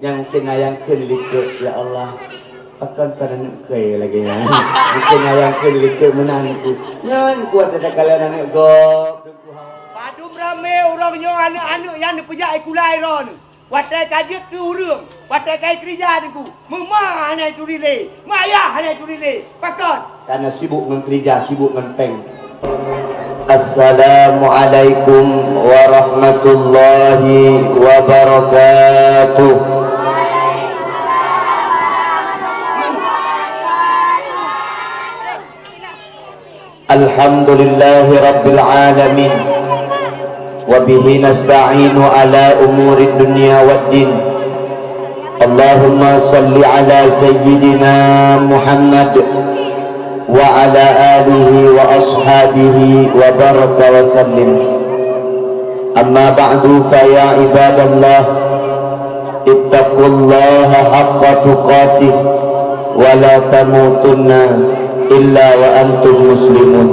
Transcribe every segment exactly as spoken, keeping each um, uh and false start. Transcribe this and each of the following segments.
Nyang keuneuk nyang kheun likot, ya Allah. Pakon kon aneuk keu lagèe nyan. Mungken nyang kheun likot meunan tu. Nyan kuat takalon aneuk gob. Padum ramé ureueng nyoe aneuk-aneuk nyang neupeujak ikulai droeneuh. Watèe ka jeuet keu ureueng, watèe ka ikeurija teungku. Meuma hana ituri lé, meuyah hana ituri lé. Pakon? Karena sibuk ngon keurija, sibuk ngon péng. Assalamualaikum warahmatullahi wabarakatuh. Alhamdulillahi rabbil alamin. Wa bihi nasta'inu ala umurid dunya waddin. Allahumma salli ala sayyidina Muhammad wa ala alihi wa ashabihi wa baraka wa sallim. Amma ba'du, fa ya ibadallah, ittaqullaha haqqa tuqatih wa la tamutunna illa wa antum muslimun.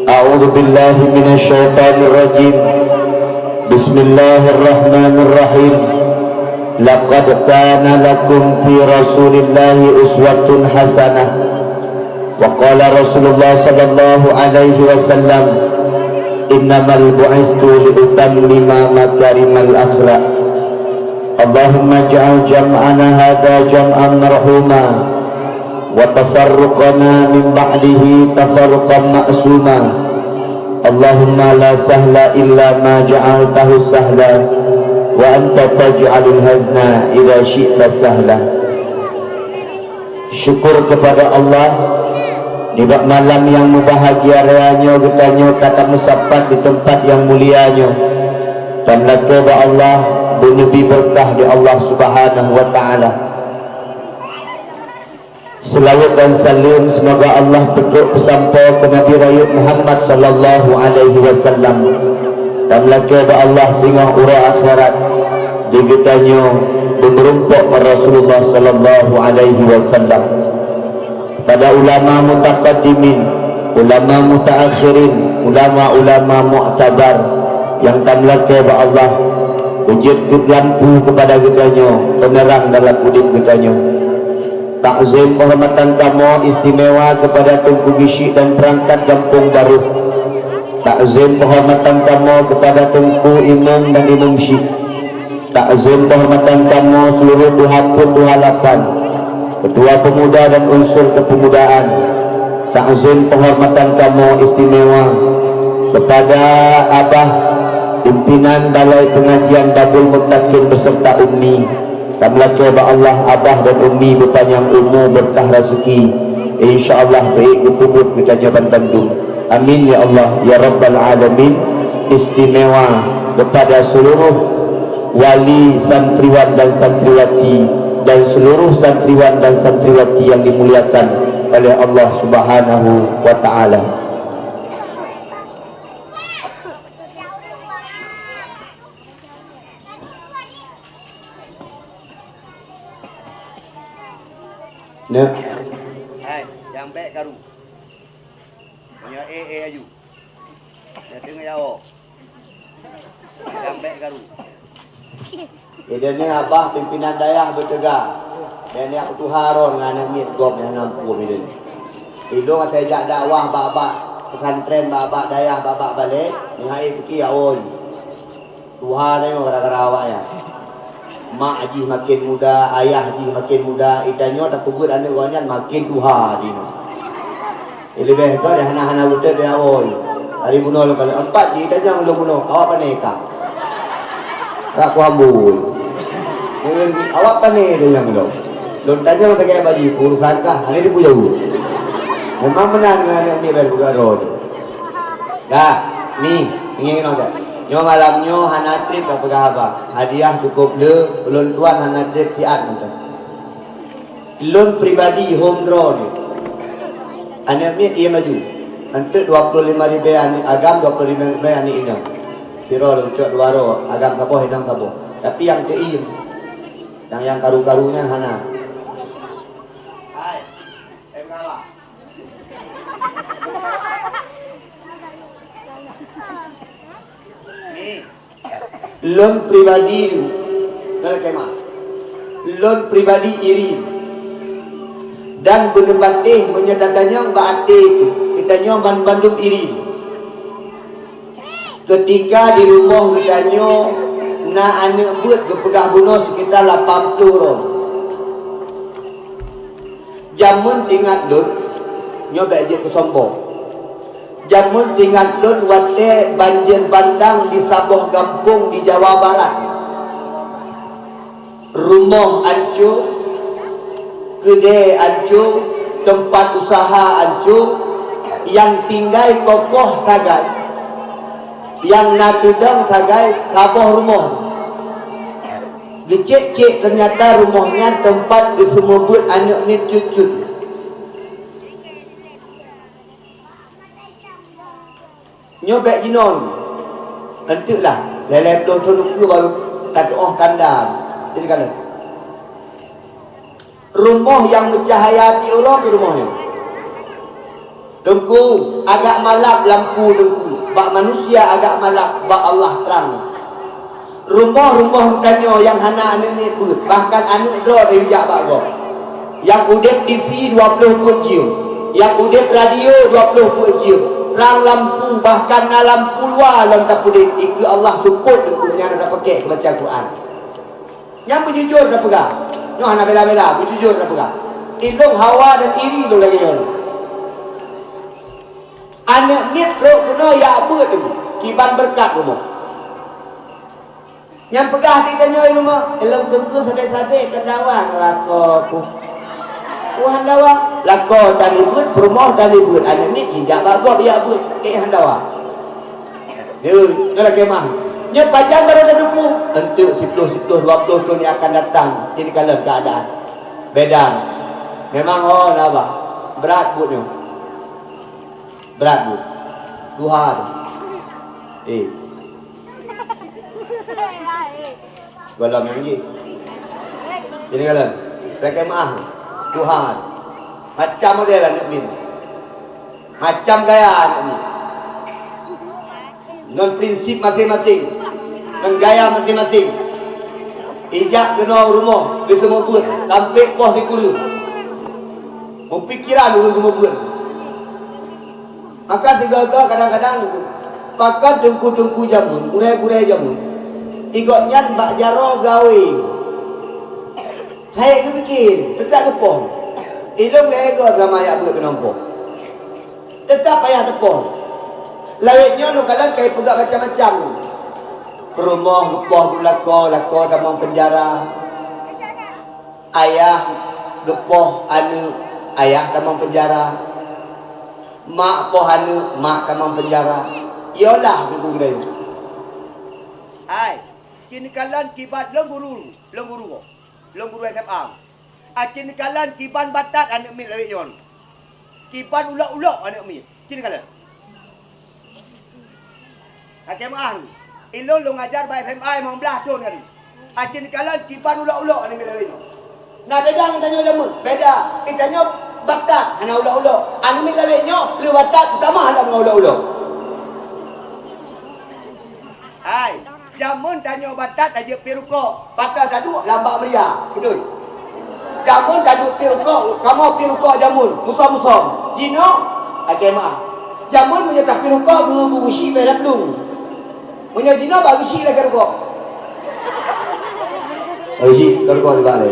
A'udzu billahi minasy syaithanir rajim. Bismillahirrahmanirrahim. Laqad kana lakum fi Rasulillahi uswatun hasanah. Wa qala Rasulullah sallallahu alaihi wasallam, "Innamal bu'istu li utammima makarimal akhlaq." Allahumma ij'al jam'ana hadza jam'an marhuma, wa tafarruqana min ba'dihi tafarruqan ma'suma. Allahumma la sahla illa ma ja'altahu sahla, wa anta taj'alul hazna idza syi'ta sahla. Syukur kepada Allah, nibak malam nyang mubahgia raya nyoe geutanyoe ka tameusapat di teumpat nyang mulia nyoe. Tameulakée bak Allah, beuneubi beureukat di Allah Subhanahu wa Taala. Seulaweuet dan saleuem seumoga Allah peutrok peusampoe keu Nabi Rayeuk Muhammad sallallahu alaihi wasallam. Tameulakée bak Allah singoh uroe akhirat di geutanyoe beumeurumpok ngon Rasulullah sallallahu alaihi wasallam. Pada ulama mutaqaddimin, ulama mutaakhirin, ulama-ulama mu'tabar nyang tameulakée bak Allah, beujeuet keu lampu keupada geutanyoe, peuneurang dalam udeb geutanyoe. Takzim penghormatan kamoe istimewa kepada Teungku Geuchik dan perangkat Gampông Barôh. Takzim penghormatan kamoe kepada Teungku Imum dan Imum Syik. Takzim penghormatan kamoe seluruh tuha peuet tuha lapan, ketua pemuda dan unsur kepemudaan. Takzim penghormatan kamoe istimewa kepada Abah, pimpinan Balai Pengajian Babul Muttaqin beserta Ummi. Tameulakée bak Allah, Abah dan Ummi beupanyang umu, beureukat raseuki. Insya Allah, beuék geupeubuet geutanyoe banmandum. Amin ya Allah, ya Rabbal Alamin. Istimewa kepada seluruh wali santriwan dan santriwati dan seluruh santriwan dan santriwati yang dimuliakan oleh Allah Subhanahu wa Taala. Nah. Hai, nyang bék karu. Meunyoe éh, éh aju. Nyang teungoh jawoe. Nyang bék karu. Jadi ni Abah pimpinan dayah beuteuga. Dan nyak tuha ron ngon aneuk miet gob nyang nam pue mideuen. Ilong asai jak dakwah bak-bak pesantren, bak-bak dayah, bak-bak balé, ngon hai piki awon. Tuha nyoe gara-gara awak nyan. Mak jih makin muda, ayah jih makin muda, itanyoe tapeubuet aneuk gobnyan makin tuha jinoe. Leubeh gét hana-hana beutôi di awai. Hari bunoe lom kali empat jih tanyong lôn bunoe, awak pane ka. Ka kuambôi. Awak pane tanyong lôn. Lôn tanyong sagai baju, urusan kah, hana jipeujaweub. Memang meunan ngon aneuk miet bak buka droe. Dah, ni, ingat-ingat dah. Nyoe malam nyoe hana trép ka peugah haba. Hadiah cukup le, ulôn tuan hana trép siat mantong. Lôn pribadi home draw ni. Aneuk miet ie maju. Enteuk dua puluh lima ribèe aneuk agam, dua puluh lima ribèe aneuk inong. Sidroe lôn cok dua droe, agam saboh, inong saboh. Tapi nyang teuiem, nyang, nyang karu-karu nyan hana. Hai, eh, mengapa? Ni. Lôn pribadi, dalam kemah. Lôn pribadi iri, dan beuneupatéh meunyoe tatanyong bak até teuh, geutanyoe banmandum iri. Keutika di rumoh geutanyoe na aneuëk beuet geupeugah bunoe seukita lapan ploh droe. Jameun teuingat lôn, nyoe bék jeuet keu sombong. Jameun teuingat lôn watée banjir bandang di saboh gampông di Jawa Barat. Rumoh ancô, keudée ancô, teumpat useuha ancô, nyang tinggai kokoh sagai, nyang na teudong sagai saboh rumoh. Geucék-cék, teunyata rumoh nyan teumpat geuseumeubeuet aneuëk miet cut-cut. Nyoe bék jinoe. Enteuk lah, lhée-lhée ploh thon ukeue barô ka tuoh kanda. Jadi kalon. Rumoh nyang meucahya di uroe keu rumoh nyoe. Teungku, agak malap lampu Teungku, bak manusia agak malap, bak Allah trang. Rumoh-rumoh geutanyoe nyang hana aneuëk miet beuet, bahkan aneuëk droe teuh jak bak gob. Nyang udeb T V dua ploh peuet jeuem, nyang udeb radio dua ploh peuet jeuem, trang lampu, bahkan na lampu luwa lom tapeudeb, dikeue Allah seupôt Teungku nyang na tapakék keu baca Quran. Nyang beujujur tapeugah, nyoe hana bela-bela, beujujur tapeugah. Ilôn hawa dan iri lôn lagée nyoe. Aneuëk miet rhot keunoe jak beuet Teungku, kiban beureukat rumoh. Nyang peugah di tanyoe rumoh, ilôn Teungku sabe-sabe keu dawa ngon lakoe ku. Tuhan dawa, lakoe tan ibeut, peurumoh tan ibeut, aneuëk miet jijak bak gob jak beuet, éh han dawa. Nyoe, nyoe lakée meuah. Nyoe pajan barô tateupeue? Enteuk siploh, siploh, dua ploh thon nyang akan datang, cit kalon keuadaan. Beda. Memang ho na bah. Brat buet nyoe. Brat buet. Tuhan. Eh. Gohlom nyang jih. Jadi kalon. Lakée meuah. Tuhan. Macam model aneuëk miet. Macam gaya aneuëk miet. Ngon prinsip maséng-maséng, ngon gaya maséng-maséng. Ijak keunoe u rumoh, geuseumeubeuet, sampoe poh sikureueng. Meupikiran ureuëng seumeubeuet. Maka sigoe-goe kadang-kadang, pakon teungku-teungku jameun, gurée-gurée jameun, di gobnyan bak jaroe gawé. Hai geupike, teutab geupoh. Ilôn lhée goe seulama jak beuet keunoe poh. Teutab payah teupoh. Lawét nyoe lôn kalon ka ipeugah macam-macam. Peurumoh geupoh bak lakoe, lakoe tamong peunjara. Ayah geupoh aneuëk, ayah tamong peunjara. Mak poh aneuëk, mak tamong peunjara. Iyolah, Teungku Geudayu. Hai, cit kalon kiban lôn guru, lôn guru. Lôn guru S M A. Acit kalon kiban batat aneuëk miet lawét nyoe. Kiban ulok-ulok aneuëk miet. Cit kalon. Lakée meuah. Ilôn lôn ngajar bak S M A limong blaih thon tadi. Acit kalon kiban ulok-ulok aneuëk miet lawét nyoe. Na beda ngon tanyoe jameun? Beda. Di tanyoe batat hana ulok-ulok. Aneuëk miet lawét nyoe le batat, tamah lom ngon ulok-ulok. Hai, jameun tanyoe batat tajeuet piep rukok, pakat taduek lam bak meuria, beutôi. Jameun taduek piep rukok, kamoe piep rukok jameun, musom-musom. Jinoe, lakée meuah. Jameun meunyoe tapiep rukok, geu-, geugusi bak lam plueng. Meunyoe jinoe bak geusi lakée rukok. Geusi, rukok di bak lé.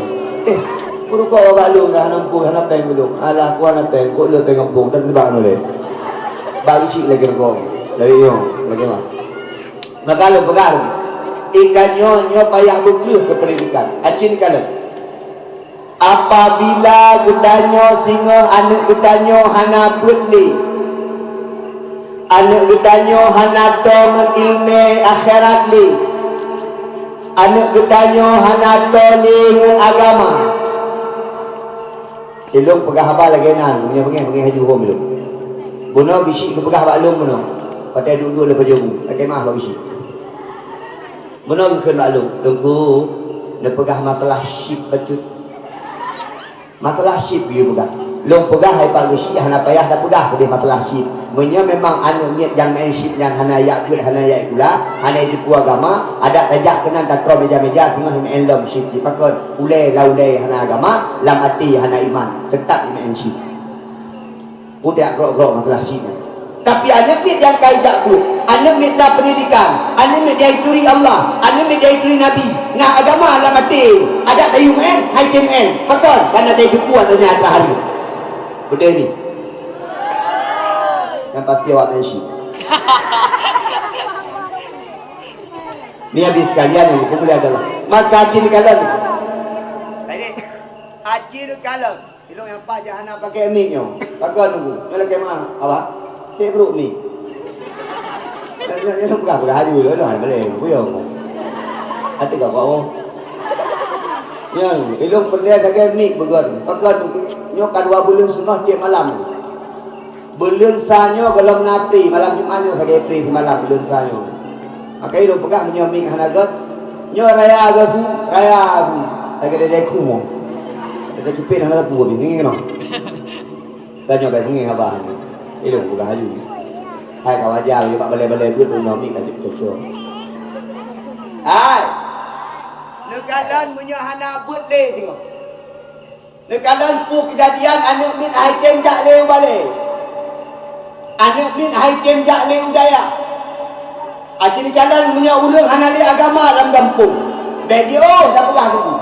Eh, rukok bak lôn dah hana muphom, hana péng lôn. Alah, ku hana péng, kok le péng gampông, dan teuba nulée. Bak geusi lakée rukok. Dari nyoe, lakée meuah. Maka lôn peugah, i geutanyoe nyoe payah beukreueh keu peundidikan. Acit kalon. Apabila geutanyoe singoh aneuëk geutanyoe hana beuet lé, aneuëk geutanyoe hana toe ngon iéleumé akhirat lé, aneuëk geutanyoe hana toe lé ngon agama, Ilôn peugah haba lagée nyan, meunyoe beungéh, beungéh laju hom ilôn. Bunoe geuchik geupeugah bak lôn bunoe, watée duek-duek lé pajoh bu, lakée meuah bak geuchik. Bunoe geukheun bak lôn, "Teungku, neupeugah masalah chip bacut." Masalah chip geuyue peugah. Lôn peugah hai bak geuchik hana payah tapeugah keudeh masalah chip. Meunyoe memang aneuk miet nyang meu'en chip nyan hana jak beuet, hana jak sikula, hana jiteupeue agama, adak tajak keunan tatroh meja-meja teungoh meu'en lom chip jipakon, ulée lam ulée hana agama, lam até hana iman, teutap jimeu'en chip. Udeb grok-grok masalah chip nyan. Tapi aneuk miet nyang ka jak beuet, aneuk miet na peundidikan, aneuk miet nyang jituri Allah, aneuk miet nyang jituri Nabi, na agama lam até, adak tayue meu'en, hai tém meu'en, pakon, kana tayue peubuet donya atra hari. Beutôi ni? Nyang pasti awak meu'en chip. Ni habis sekalian ni, kumpul adalah. Maka cin kalon. Tadi, haji kalon. Ilong nyang paih jak hana pakai mic nyoe. Pakon nunggu. Nyoe lakée meu'ah, awak. Cek brok mic. Nyoe, nyoe, nyoe bukan, bukan haju, nyoe, nyoe, boleh, buyong. Hati kau, kau. Nyoe, ilong peureulée lagée mic beugön. Pakon nunggu. Nyoe ka dua buleuen seungoh tiep malam. Buleuen sa nyoe gohlom na pri, malam Jumat nyoe sagai pri simalam buleuen sa nyoe. Maka ilong peugah meunyoe mic hana göt, nyoe raya göt su, raya su. Sagai dedek kumo. Dedek cupet hana teupeu bini keunoe. Tanyoe bai beungéh haba nyoe. Ilong peugah aju. Hai ka wajar, bak balai-balai göt nyoe mic ka cocok. Hai. Neukalon meunyoe hana beuet lé singoh. Neukalon peue keujadian aneuk miet hai tem jak lé u balée. Aneuk miet hai tem jak lé u dayah. Aci neukalon meunyoe ureuëng hana lé agama lam gampông, bék jiôh tapeugah teungku,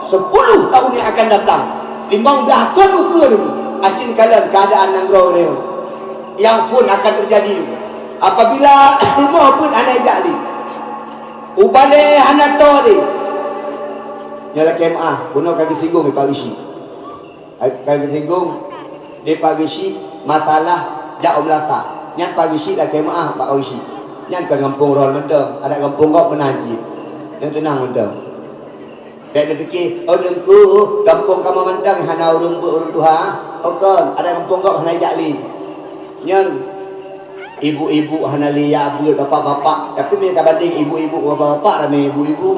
sepuluh tahun yang akan datang, limong blaih thon ukeue teungku, aci neukalon keuadaan nanggroe nyoe nyang phon akan teujadi. Apabila rumoh beuet hana jak lé, u balée hana toe lé, nyoe lakée meu'ah, bunoe ka geusinggung Pak Geuchik. Ka geusinggung di Pak Geuchik masalah jak u Meulasa. Nyan Pak Geuchik lakée meu'ah bak Pak Geuchik. Nyan kon gampông droe mantong, adak gampông gob meunan cit. Nyan teunang mantong. Bék neupike, "Oh Teungku, gampông kamoe mantong hana ureuëng beuet ureuëng tuha." Oh kon, adak gampông gob hana jak lé. Nyan ibu-ibu hana lé jak beuet, bapak-bapak. Tapi meunyoe tabandeng ibu-ibu bapak-bapak ramé ibu-ibu.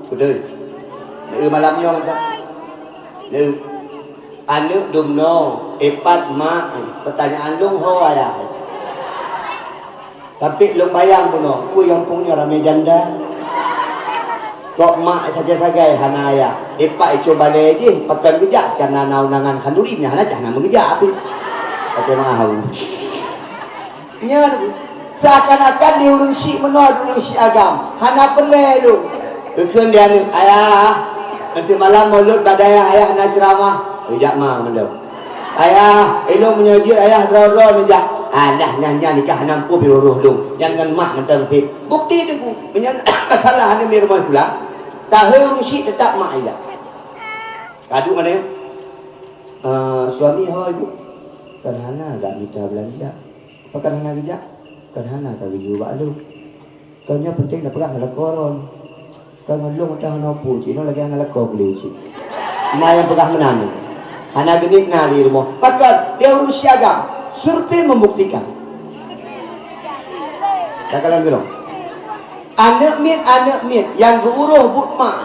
Beutôi. Lé malam nyoe mantong. Lé. Aneuk dumnoe, ipat mak, peutanyaan lôn ho ayah. Tapi lôn bayang bunoe, peue nyang phon nyoe ramé janda. Kok mak sagai-sagai hana ayah, ipat icoe balée jih, pakon geujak, kana na undangan khanduri, nyan hana cah na meugeujak pih. Pakai mahau. Nyan seakan-akan di ureuëng syiek meunoe, di ureuëng syiek agam, hana peureulée lôn. Geukheun di aneuk, "Ayah, nanti malam mulod bak dayah ayah na ceuramah." "Ujak ma mandum." "Ayah, ilong meunyoe jeuet ayah droe-droe neujak." "Alah, nyan, nyan nikah hana muphom di uroe lôn. Nyan ngon mak mantong pih." Bukti teungku, meunyoe masalah aneuk miet rumoh pulang, tahe ureuëng syiek teutap mak ijak. Kadu mana? "Eh, suami ho ibu?" "Kan hana gak mita beulanja." "Pakon hana geujak?" "Kan hana ka geuyue bak lôn. Kon nyoe peunteng na peugah ngon lakoe droen. Kon ngon lôn mantong hana peue, cit nyoe lagée hana lakoe gule cit." Na nyang peugah meunan. Hana geunik na di rumoh. Pakon? Di ureuëng syiek agam. Survei membuktikan. Takalon keudroe. Aneuk miet, aneuk miet nyang geuuroh buet mak.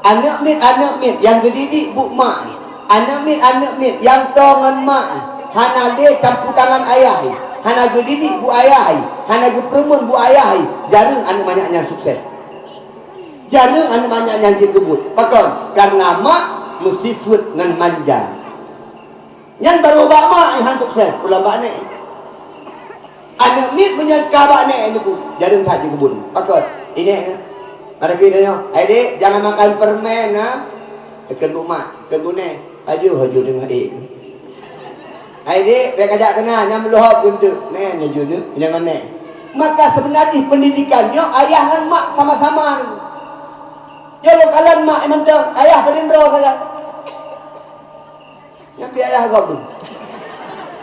Aneuk miet, aneuk miet nyang geudidik buet mak. Aneuk miet, aneuk miet nyang toe ngon mak. Hana lé campur tangan ayah. Hana geudidik buet ayah. Hana geupeureumeun buet ayah. Jareueng aneuk manyak nyan sukses. Jareueng aneuk manyak nyan jeuet keu buet. Pakon? Kareuna mak meusifeuet ngon manja. Nyan barô bak mak nyang han sukses, pulang bak nek. Aneuk miet meunyoe ka bak nek nyoe, jareueng that jikeubeuen. Pakon? Inek, mara keu nyoe, "Hai dek, jangan makan permen, ha." Teukheun bu mak, teukheun bu nek, "Aju, aju deungoe ék." "Hai dek, bék kajak keunan, nyan meulohop geunteuk." Nek, aju neuk, nyan ngon nek. Maka seubeuna jih peundidikan nyoe ayah ngon mak sama-sama nyoe. Nyoe lôn kalon mak mantong, ayah padum droe sagai. Nyan pih ayah gob tu.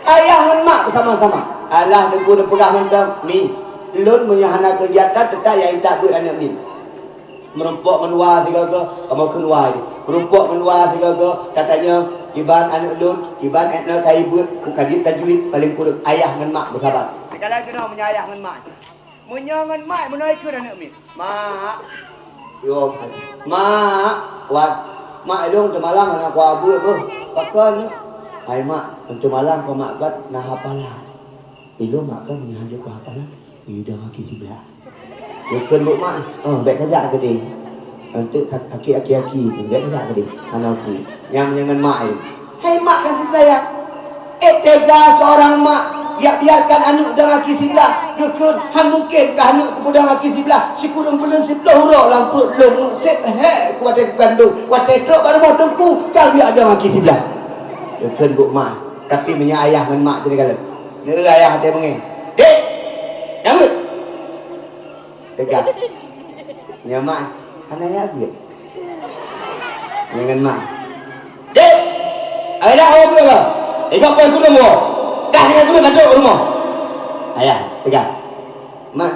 Ayah ngon mak beusama-sama. Alah, Teungku neupeugah mantong, "Mi, lôn meunyoe hana keujahatan, teutap ya intat beuet aneuk miet." Meurumpok ngon wa sigoe-goe, kamoe kheun wa jih. Meurumpok ngon wa sigoe-goe, tatanyong, "Kiban aneuk lôn, kiban étna kayée beuet, ku ka jeuet tajwid, paleng kureueng ayah ngon mak beusabat." Jalan keunoe meunyoe ayah ngon mak. Meunyoe ngon mak, meunoe kheun aneuk miet, "Mak, yo, mak, wat, mak, ilong teumalam hana kuabeuet beuh." "Pakon?" "Hai mak, teumalam keu mak gat na hafalan." Ilôn mak kah meunyoe hana jeuet keu hafal, idong aki siblah. Geukheun buet mak, "Oh, bèk kajak keudeh. Eunteuk aki-aki aki tu, bèk kajak keudeh. Hana aku." Nyang meunyoe ngon mak ilôn. Hai mak kasih sayang. Eh, tega seorang mak, jak biarkan aneuk dong aki siblah. Geukheun, han mungken kah aneuk keupeudong aki siblah. Sikureueng buleuen siplôh uroe lam pruet lôn meuseuk hèk keu watèe kukandong. Watèe trok bak rumoh teungku, ka geujak dong aki siblah. Geukheun buet mak. Tapi meunyoe ayah ngon mak teuka lom. Neu ayah até beungéh. "Dek! Nyang beuet!" Teugas. Nyan mak, hana jak beuet. Nyan ngon mak. "Dek! Ayah dah awak beuet lah. Ingat poh gulong woe. Dah dengan gulong masuk ke rumah." Ayah, teugas. Mak,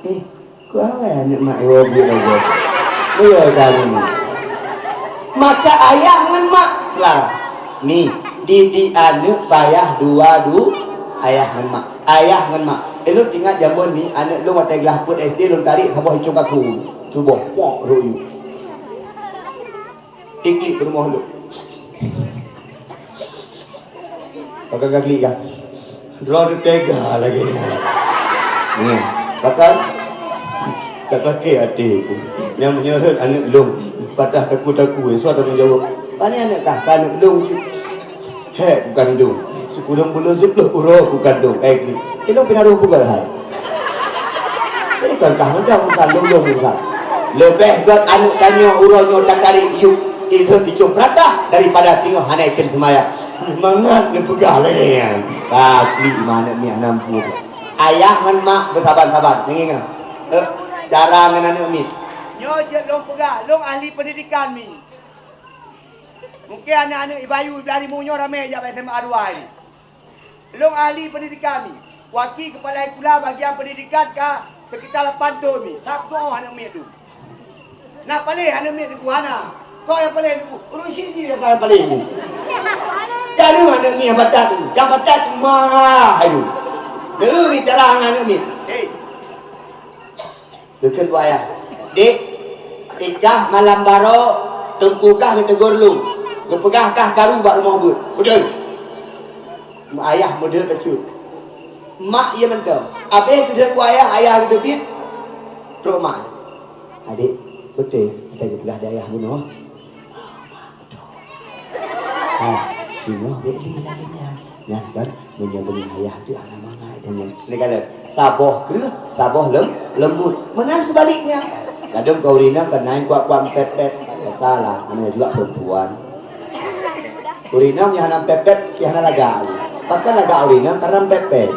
eh, Keu awai aneuk mak iwoe buet lagèe. Iya ka nyoe. Maka ayah ngon mak seularas. Mi, didik aneuk payah dua du-, ayah ngon mak. Ayah ngon mak. Ilôn ingat jameun mi, aneuk lôn watèe glah peuet S D lôn tarek saboh icong kaku. Tuboh, pok, rot yue. Iklik rumoh lôn. Pakon ka klik kah? Droe teuh tega lagèe nyan. Nyan, pakon? Ka sakét até ku. Nyang meunyoe rhot aneuk lôn, patah taku-taku, soe tanggung jaweueb? Pane aneuk kah? Ka aneuk lôn cit. Hèk kukandong. Sikureueng buleuen siplôh uroe kukandong. Eh, ilôn pih na rôh peugah hai. Bukan kah meudah, bukan lôn-lôn bukan. Leubeh gèt aneuk tanyoe uroe nyoe tatarek yup, ilôn icong peuratah daripada singoh hana item seumayang. Mangat neupeugah lagèe nyan. Tapi ma aneuk miet hana mampu. Ayah ngon mak beusaban-saban. Ingat, eh, cara ngon aneuk miet. Nyoe jeuet lôn peugah, lôn ahli peundidikan mi. Mungken aneuk-aneuk Ibayu, Ibrahim nyoe ramè jak bak S M A dua nyoe. Lôn ahli peundidikan mi. Waki keupala sikula bagian peundidikan ka seukita lapan thôn mi. Sab tu'oh aneuk miet tu. Na paléh aneuk miet tu hana. Kok nyang paléh tu? Ureueng syiek jih nyang paléh tu. Jaroe aneuk miet nyang batat tu. Nyang batat tu mah tu. Neu bicara ngon aneuk miet. Hei. Geukheun buet ayah, "Dek, ikah malam baroe teungku kah geuteugor lôn, geupeugah kah karu bak rumoh beuet. Beutôi?" Ayah meudeuet bacut. Mak ié mantong. Abéh geudeuet buet ayah, ayah geuteubiet. Trok mak. "Adek, beutôi ata geupeugah di ayah bunoe?" Ah, singoh bèk lé lagèe nyan. Nyan kan, meunyoe beungéh ayah teuh hana mangat dan nyan. Lé kalon, saboh kreueh, saboh lem-, lembut. Meunan seubaliknya. Kadang keu ureueng inong kan na nyang kuat-kuat meupet-pet. Biasalah, namanya juga perempuan. Ureueng inong nyang hana meupet-pet, nyang hana lagak. Pakon lagak ureueng inong karena meupet-pet.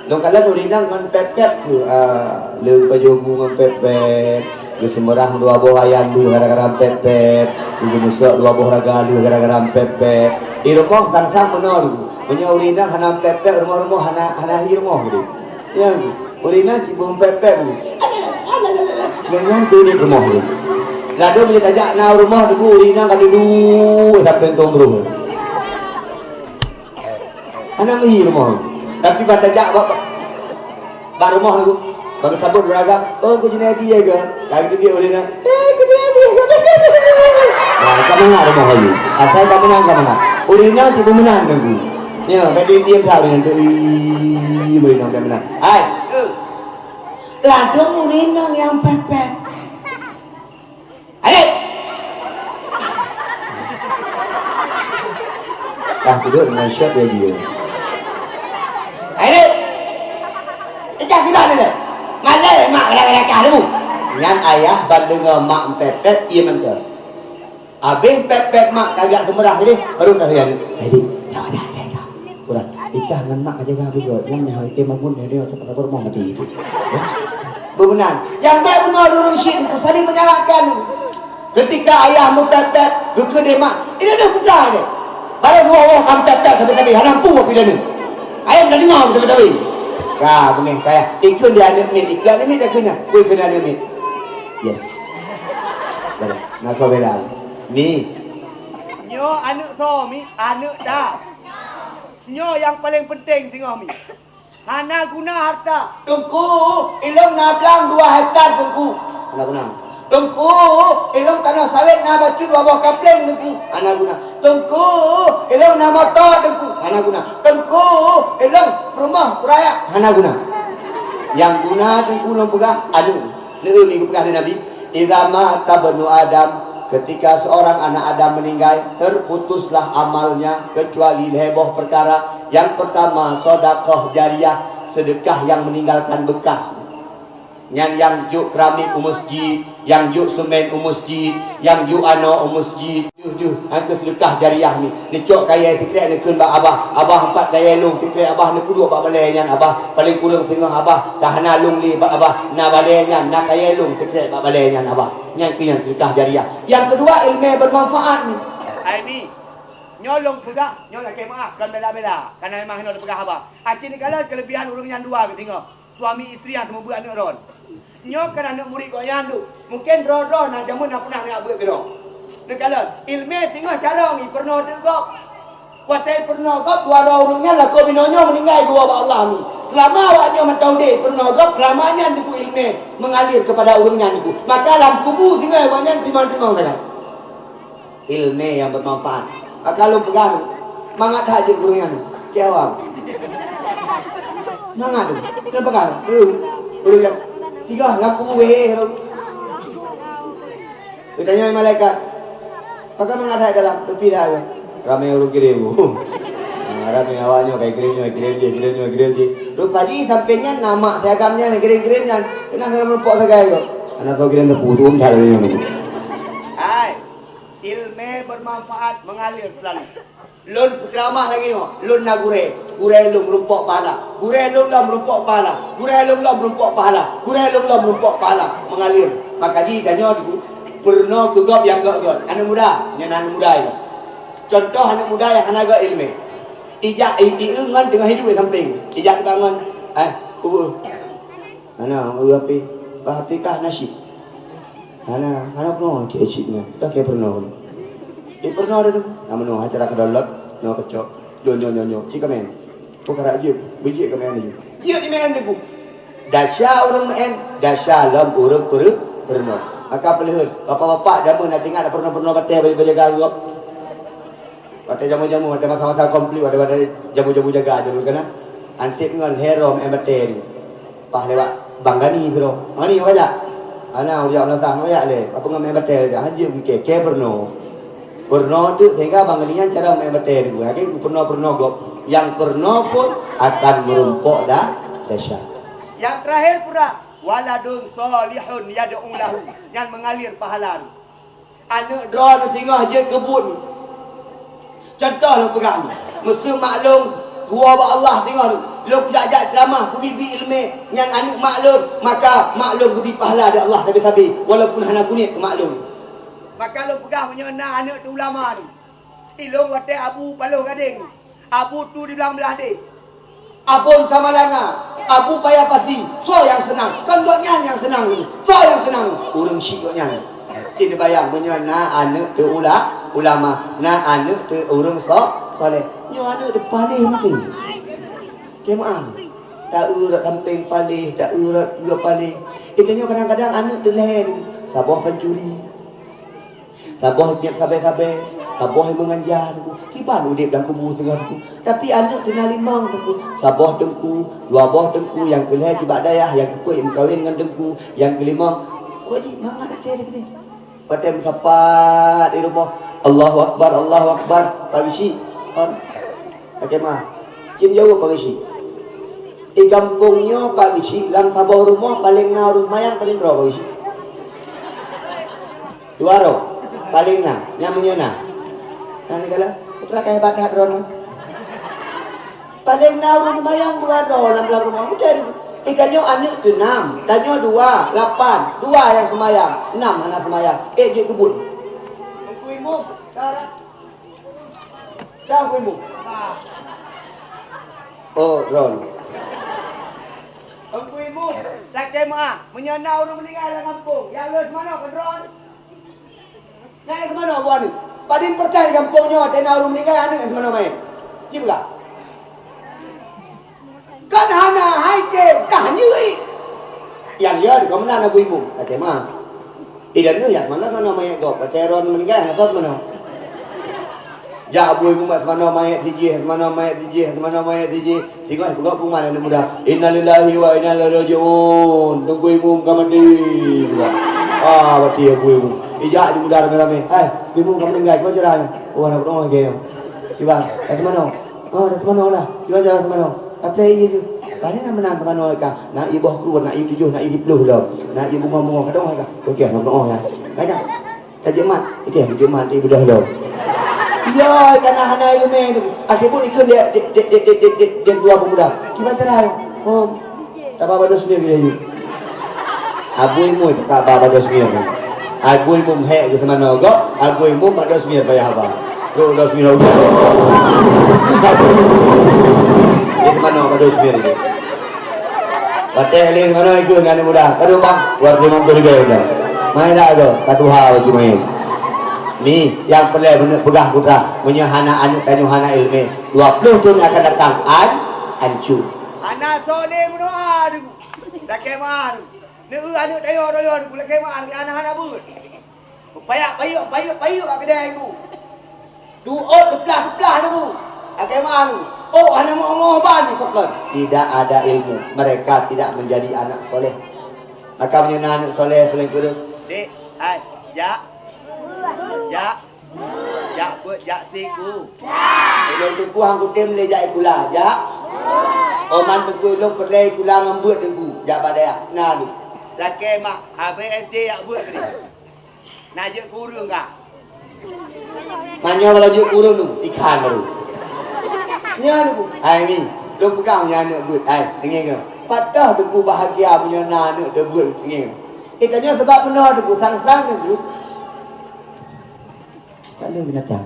Lôn kalon ureueng inong ngon pet-pet tu, ah, le baju bu ngon pet-pet, geuseumeurah dua boh ayam lheueh gara-gara pet-pet, geumeusok dua boh raga lheueh gara-gara pet-pet. Di rumoh sang-sang meunoe tu. Meunyoe ureueng inong hana pet-pet, rumoh-rumoh hana, hana hi rumoh tu. Ya, ureueng inong cit beuh pet-pet tu. Nyan tu di rumoh tu. Ladôm meunyoe tajak na rumoh tu, ureueng inong ka dudoe sampoe tueng bruh. Hana meuhi rumoh. Tapi ban tajak bak, bak rumoh tu, ban geusambot ureueng agam, "Oh, Keu Junaidi ya ke?" Ka geuteubiet ureueng nyan, "Eh, Keu Junaidi ya ke?" Nah, ka mangat rumoh laju. Asai ka meunan, ka mangat. Ureueng nyan cit beuh meunan Teungku. Nyoe, ka diam-diam that ureueng nyan. Ih, ureueng nyan ka meunan. Hai. Ladôm ureueng nyan nyang pet-pet. Hai, Dek! Dah duduk dengan syok dia, dia. Hai, Dek! Ikah kiban ni, Dek! Malèe mak kadang-kadang kah tu. Nyan ayah ban deungö mak meupet-pet, ié mantong. Abéh pet-pet mak kajak seumeurah tadi, baru dah yang, "Hai, Dek, dah, dah, dah, dah." Udah, ikah ngon mak ka jaga beugöt, nyan nyoe item abon nyoe, nyoe, teupeu rumoh mati itu. Beumeunan. Nyang bèk bunoe ureueng syiek nyoe saling menyalahkan. Ketika ayah meupet-pet, geukheun lé mak, "Ini dah putra ni. Baru dua orang kamu pet-pet sabe-sabe, hana mampu api dah ni. Ayah dah dengar sabe-sabe." Ka beungéh payah. Ikheun di aneuk miet, ikheun aneuk miet dah kheun nyan. Woi, kheun aneuk miet. Yes. Baru. Na soe bela. Ni. Nyoe aneuk soe mi, aneuk dah. Nyoe nyang paleng penting singoh mi. Hana guna harta. Teungku, ilôn na blang dua hektar, Teungku. Hana guna. Teungku, ilong tanoh sawét na bacut dua boh kapleng Teungku, hana guna. Teungku, ilong na moto Teungku, hana guna. Teungku, ilong rumoh kuraya, hana guna. Nyang guna Teungku lôn peugah, aneuk. Neu mi geupeugah lé Nabi, "Idza mata ibnu Adam," ketika seorang anak Adam meninggal, terputuslah amalnya kecuali lhèe boh perkara. Yang pertama, sedekah jariyah, sedekah yang meninggalkan bekas. Nyan nyang jok keramik u masjid, nyang jok semen u masjid, nyang jok anoe u masjid. Jeuh, jeuh, nyan keuh sedekah jariyah ni. Neucok kayèe sikrek neukheun bak abah. Abah, empat kayèe lôn sikrek abah neupeuduek bak balèe nyan abah. Paléng kureueng singoh abah ka hana lôn lé bak abah. Na balèe nyan, na kayèe lôn sikrek bak balèe nyan abah. Nyan keuh nyan sedekah jariyah. Nyang keudua, ileumèe bermanfaat ni. Hai ni, nyoe lôn peugah, nyoe lakèe meu'ah, kon bela-bela. Kareuna memang hinoe lôn peugah haba. Aci neukalon keulebihan ureueng nyan dua geutingoh. Suami istri nyang seumeubeuet aneuk droen. Nyoe kan aneuk murit gobnyan tu. Mungken droe-droe na jameun na peunah neujak beuet keudroe. Neukalon, ileumèe singoh carông ipeurunoe teuk gob. Watèe ipeurunoe gob, dua droe ureueng nyan lakoe binoe nyoe meuninggai dua bak Allah ni. Seulama awak nyoe mantong udép ipeurunoe gob, seulama nyan teungku ileumèe mengalir keupada ureueng nyan teungku. Maka lam kubu singoh gobnyan teurimong-teurimong sagai. Ileumèe nyang bermanfaat. Maka lôn peugah, mangat that jeuet gurèe nyan. Keu awam. Mangat tu. Lôn peugah, eh, ureueng nyan. Tiga, laku wéh, lôn. Geutanyong malaikat, "Pakon mangat that dalam?" Teupie that. Ramè ureueng kirém. Ah, ramè awak nyoe, kai kirém nyoe, kirém jih, kirém nyoe, kirém jih. Rupa jih sampéng nyan, na mak si agam nyan, kirém-kirém nyan. Keunan dalam leumpok sagai kok. Aneuk soe kirém teupu, tuem that lagèe nyoe. Hai. Ilmu bermanfaat mengalir selalu. Lôn peuceramah lagèe nyoe, lôn na gurèe. Gurèe lôn meurumpok pahala. Gurèe lôn lom meurumpok pahala. Gurèe lôn lom meurumpok pahala. Gurèe lôn lom meurumpok pahala. Mengalir. Maka jih tanyoe dulu, peurunoe keu gob nyang gèt-gèt. Aneuk muda, nyan aneuk muda nyoe. Contoh aneuk muda nyang hana gèt ileumèe. Ijak i, i, ngon teungoh hidup di sampéng. Ijak teuka ngon, eh, u, Hana, ureueng H P. Bah H P kah nasyid. Hana, hana peurunoe cit nasyid nyan. Dah kaya peurunoe. Di peurunoe dah tu. Nama nyoe acara keudolot, nyoe keucok. Nyoe, nyoe, nyoe, nyoe. Cit kamen. Peukarak jeuet. Beujeuet kamen laju. Jeuet di main deungon. Dasya ureueng main, dasya lom ureueng peureu-, peurunoe. Maka peuleuheut, bapak-bapak jameun na teuingat peurunoe-peurunoe batèe bajèe-bajèe jaga. Watèe jameun-jameun, watèe masa-masa konflik, watèe, watèe jameun-jameun jaga jameun keunan. Hanté ngon hero meu'en batèe nyoe. Paih lewat Bang Gani sidroe. Bang Gani, awak jak? Hana, ureueng jak meulasah, awak jak lé. Apa ngon meu'en batèe jak? Hanjeuet geukèe, kèe peurunoe. Peurunoe teuk sehingga Bang Gani nyan cara meu'en batèe nyoe. Lagèe peurunoe-peurunoe gob. Nyang peurunoe pun akan meurumpok da-, dasya. Nyang teurakhir pura, waladun shalihun yad'u lahu. Nyan mengalir pahala. Aneuk droeneuh singoh jeuet keu buet. Contoh lôn peugah nyoe, meuseu mak lôn geuwoe bak Allah singoh nyoe, lôn kujak-jak ceuramah, kubi-bi ileumèe nyan aneuk mak lôn, maka mak lôn geubi pahala di Allah sabe-sabe, walaupun hana keuneuk keu mak lôn. Maka lôn peugah meunyoe na aneuk teu ulama nyoe, ilôn watèe Abu Paloh Gadeng. Abu Tu di Blang Blahdeh. Abon Samalanga. Abu Paya Pasi. Soe nyang seunang? Kon gobnyan nyang seunang. Soe nyang seunang? Ureueng syiek gobnyan. Cit neubayang, meunyoe na aneuk teu ula-, ulama, na aneuk teu ureueng so-, soleh. Nyoe aneuk teu paléh mungken. Keumaang. Ta-eu rot sampéng paléh, ta-eu rot keue paléh. Itu nyoe kadang-kadang aneuk teu lhèe. Saboh pancuri. Saboh nyan sabe-sabe, saboh meunganja teungku. Kiban udép lam kubu singoh teungku. Tapi aneuk teu na limong teungku. Saboh teungku, dua boh teungku, nyang keulhèe jibak dayah, nyang keupeuet meukawen ngon teungku, nyang keulimong. Kok jih mangat até lagèe nyoe. Watèe meusapat di rumoh, "Allahu Akbar, Allahu Akbar." Pak Geuchik, on. Oke, ma. Cit jaweueb Pak Geuchik. Di gampông nyoe Pak Geuchik, lam saboh rumoh paléng na ureueng seumayang paléng droe Pak Geuchik. Dua droe. Paléng na, nyang meunyoe na. Nah, ni kala, putra ka hebat that droeneuh. Paléng na ureueng seumayang dua droe lam, lam rumoh. Udah, eh, tanyoe aneuk keu nam, tanyoe dua, lapan. Dua nyang seumayang, nam hana seumayang. Eh, jeuet keu buet. Teungku Imum, ka rab. Ka Teungku Imum. Oh, droeneuh. Teungku Imum, lakèe meu'ah, meunyoe na ureueng meuninggai lam gampông, nyang lheueh seumanoe keu droeneuh. Nyan keunoe buah ni. Padum persen gampông nyoe watèe na ureueng meuninggai aneuk nyang seumanö maén. Ci peugah. Kan hana hai tem, kah nyeuri. Nyang ya di kau meunan Abu Imum, ka tema. Eh, dan nyoe jak manoe-manoe manyét gob, watèe droe meuninggai, hana soe manoe. Jak bui mumat manoe manyét sijih, manoe manyét sijih, manoe manyét sijih. Singoh peugah peungumuman aneuk muda, "Innalillahi wa inna ilaihi raji'un." Teungku Imum ka maté. Ah, maté Teungku Imum. Ijak aneuk muda ramé-ramé. "Hai, Teungku Imum ka meuninggai, kiban cara nyoe?" "Oh, hana peurunoe lagèe nyoe." "Kiban, ka seumanoe?" "Oh, ka seumanoe lah." "Kiban cara seumanoe?" "Taplè ié teuh." "Pane na meunan seumanoe ka? Na ié boh krueng, na ié tujoh, na ié siplôh lom. Na ié bungöng-bungöng, ka dong hai ka?" "Oke, hana peurunoe ya." Ka nyan. Ka jeuet mat. Oke, jeuet mat, ié beudôh lom. Iya, ka na hana ileumèe tu. Akhé buet ikheun dia, dia, dia dua pemuda. Kiban cara? Oh, taba bak Dosmir dia yuk. Abui Mui taba bak Dosmir. Abui Mum hék geuh seumanoe gob, Abui Mum bak Dosmir payah haba. Trok Dosmir. Dia seumanoe bak Dosmir ni. Watèe lé manoe ikheun ngon aneuk muda, "Padum bang?" "Dua ratus lima puluh ribèe bang." "Main dak goe?" "Ka tuha baju main." Ni, nyang peureulèe beuneuek peugah putra, meunyoe hana aneuk tanyoe hana ileumèe, dua ploh thôn nyang akan datang an-, ancu. Hana soe lé meudoa deungoe. Lakèe meu'ah deungoe. Neu-eu aneuk tanyoe-tanyoe deungoe, lakèe meu'ah deungoe, hana-hana beuet. Payak payuk, payuk, payuk bak keudè ibu. Duot keuplah-keuplah deungoe. Lakèe meu'ah deungoe. Oh, hana meu'oh-meu'oh ban dipakon. Tidak ada ilmu. Mereka tidak menjadi anak soleh. Maka meunyoe na aneuk soleh, soleh kureueng. Dek, hai, jak. Jak. Jak beuet, jak siku. Ulôn teungku han kutem lé jak sikula, jak. Oman teungku ulôn peureulèe sikula ngon beuet teungku, jak bak dayah. Na lôn. Lakèe mak, habéh S D jak beuet tadi. Na jeuet keu ureueng ka. Manyoe kalau jeuet keu ureueng tu, ikan baru. Nyan teungku. Hai ni, lôn peugah nyan aneuk beuet, hai, deungö keunoe. Patah teungku bahagia meunyoe na aneuk teubeuet, deungö. Kita nyoe sabab meunoe teungku, sang-sang teungku. Tak ada binatang.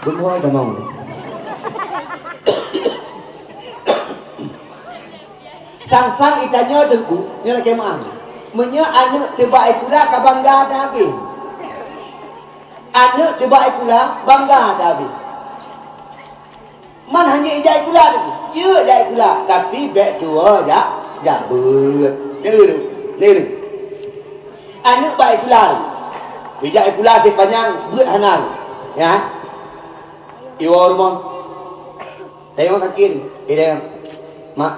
Bumoe tamong. Sang-sang itanyoe teungku, nyoe lakèe meu'ah. Meunyoe aneuk teuh bak sikula ka bangga tabé. Aneuk teuh bak sikula bangga tabé. Man hana ijak sikula tu. Jeuet jak sikula, tapi bèk tuwoe jak, jak beuet. Neu, neu. Aneuk bak sikula tu. Ijak sikula sipanyang beuet hana. Ya. Iwoe rumoh. Tayong sakét. Eh, tayong. Mak.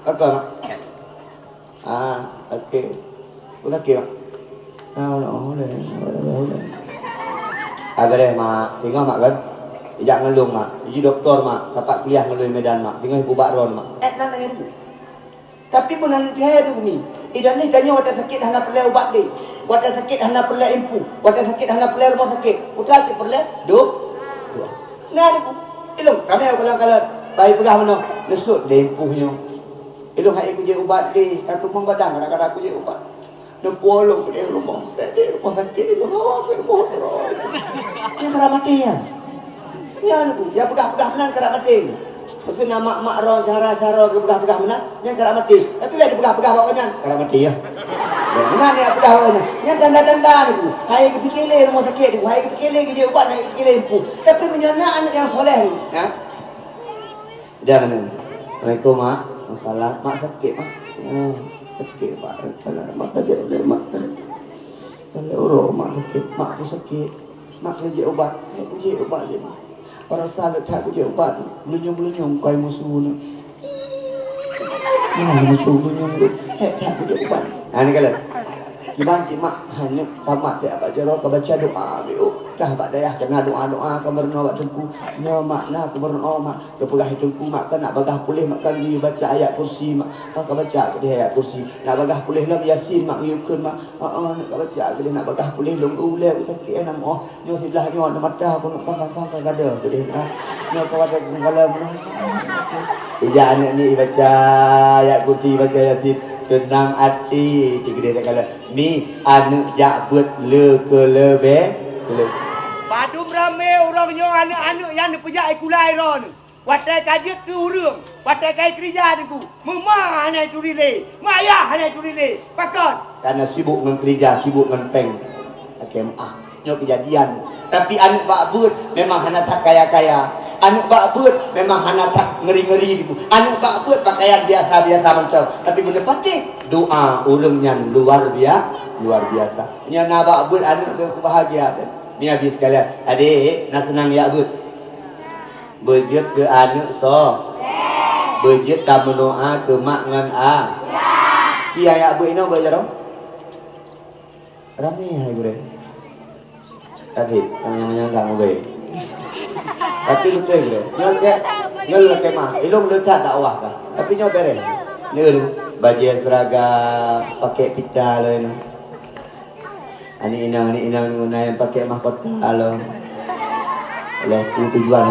Apa, Mak? Ah, oke. Peue sakét, Mak? Ah, ulèe, ulèe, ulèe. Ah, gadeh, Mak. Singoh, Mak, kan? Ijak ngon lôn, Mak. Iji dokto, Mak. Sapat kuliah ngon lôn Medan, Mak. Singoh ipeubat droe, Mak. Eh, nan lagèe nyan. Tapi meunan lagèe nyan, Umi. Idan ni tanyoe watèe sakét hana peureulèe ubat lé. Watèe sakét hana peureulèe empu. Watèe sakét hana peureulèe rumoh sakét. Peue teuma peureulèe? Dok-, doa. Nah, ni, ilôn, ramè kalon-kalon. Bai peugah meunoe, neusut lé empu nyoe. Ilôn han ék kujak ubat lé, ka teumong badan kadang-kadang kujak ubat. Neupue lôn keudéh rumoh, keudéh rumoh sakét, ilôn hawa keu rumoh droe. Nyan kara maté nyan. Nyan, nyang peugah-peugah meunan kara maté. Pakon na mak-mak droe, syedara-syedara droe geupeugah-peugah meunan, nyan kara maté. Tapi lé dipeugah-peugah bak awaknyan, kara maté nyan. Nyan meunan nyang peugah bak awaknyan. Nyan tanda-tanda nyoe, han ék geupike lé rumoh sakét nyoe, han ék geupike lé geujak ubat, han ék geupike lé empu. Tapi meunyoe na aneuk nyang soleh nyoe, ha? Jangan. Assalamualaikum, Mak. Masalah, Mak sakét, Mak. Oh, sakét, Mak. Mak, mak, mak. Kalau ureueng, Mak sakét, Mak pun sakét. Mak kujak ubat. Eh, kujak ubat lé, Mak. Baroesa lôn that kujak ubat. Beulenyong-beulenyong kai musu nyoe. Mana musu beulenyong tu? Eh, that kujak ubat. Ha, ni kalau. Kiban cit, Mak, hana tamat teuh bak jaroe ka baca doa, biôh. Kah bak dayah keu na doa-doa ka meurunoe bak teungku. Nyoe, Mak, na keu meurunoe, Mak. Geupeugah teungku, Mak, keu nak bagah puléh, Mak, kan geuyue baca ayat kursi, Mak. Kan ka baca keudéh ayat kursi. Nak bagah puléh lom Yasin, Mak, geuyue kheun, Mak. Heeh, nak ka baca keudéh, nak bagah puléh lom ulèe sakét, eh, na meu'oh. Nyoe siblah nyoe, na mata keuneuk kang-kang ka gadôh keudéh, ha. Nyoe ka watèe geukalon meunoe. Ija aneuk nyoe ibaca ayat kursi, ibaca Yasin, teunang até, cit keudéh takalon. Mi, aneuk jak beuet le keu leubeh, le. Padum ramé ureueng nyoe aneuk-aneuk nyang neupeujak sikula droeneuh. Watèe ka jeuet keu ureueng, watèe ka ikeurija teungku, meuma hana ituri lé, meuyah hana ituri lé. Pakon? Karena sibuk ngon keurija, sibuk ngon péng. Lakèe meu'ah. Nyoe keujadian. Tapi aneuk bak beuet memang hana that kaya-kaya. Aneuk bak beuet memang hana that ngeri-ngeri gitu. Aneuk bak beuet pakaian biasa-biasa macam, tapi beuneupatéh doa ureuëng nyan luar biasa, luar biasa. Nyan na bak beuet aneuk tu bahagia tu. Ni habis sekalian. Adik, na seunang yak beuet. Beujeuet keu aneuk soe? Beujeuet tameudoa keu mak ngon a. Ki yak beuet inoe beuet jaroe? Ramé hai gurée. Tapi nyang-nyang ka mubé. Tapi beutôi gurée. Nyoe kek, nyoe lakée mah. Ilong leukat dakwah ka. Tapi nyoe bereh. Nyoe bajée seragam, pakai pita loi nyoe. Aneuk inong, aneuk inong nyoe na nyang pakai mahkota lom. Leh tu tujuan